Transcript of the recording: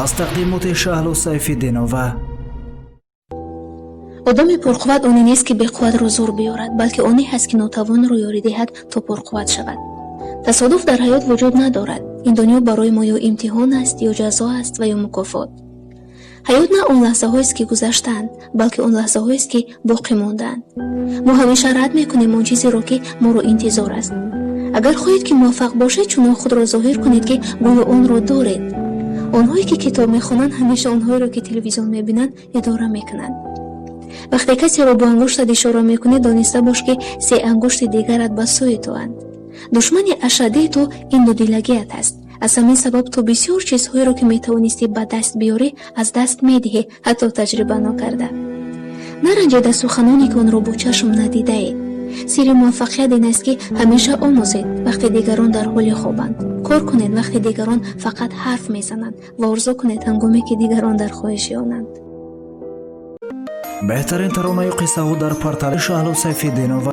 Аз тақдимоти Шаҳлу Сайфиддинова. Одами пурқувват оне нест, ки беқувватро зур биёрад, балки оне ҳаст, ки нотавонро ёрӣ диҳад, то пурқувват шавад. Тасодуф дар ҳаёт вуҷуд надорад. Ин дунё барои мо ё имтиҳон аст, ё ҷазо аст ва ё мукофот. Ҳаёт на он лаҳзаҳоест, ки гузаштаанд, балки он лаҳзаҳоест, ки боқӣ мондаанд. Мо ҳамеша рад мекунем он чизеро, ки моро интизор аст. Агар хоҳед, ки муваффақ бошед, чунон худро зоҳир кунед, ки гӯё онро доред. Онҳое, ки китоб мехонанд, ҳамеша онҳоеро, ки телевизион мебинанд, идора мекунанд. Вақте касеро бо ангуштат ишора мекунӣ, дониста бош, ки се ангушти дигарат ба сӯи туанд. Душмани ашаддии ту ин дудилагият аст. Аз ҳамин сабаб ту бисёр чизҳоеро, ки метавонистӣ ба даст биёрӣ, аз даст медиҳӣ, ҳатто таҷриба нокарда. Наранҷед аз суханоне, ки онро бо чашм надидаед. Сирри муваффақият ин аст, ки ҳамеша омӯзед, вақте дигарон дар ҳоли хобанд, кор кунед, вақте дигарон фақат ҳарф мезананд, ва орзу кунед, ҳангоме ки дигарон дар хоҳиши онанд. Беҳтарин таронаю қиссаҳо дар портали Шаҳлу Сайфиддинова.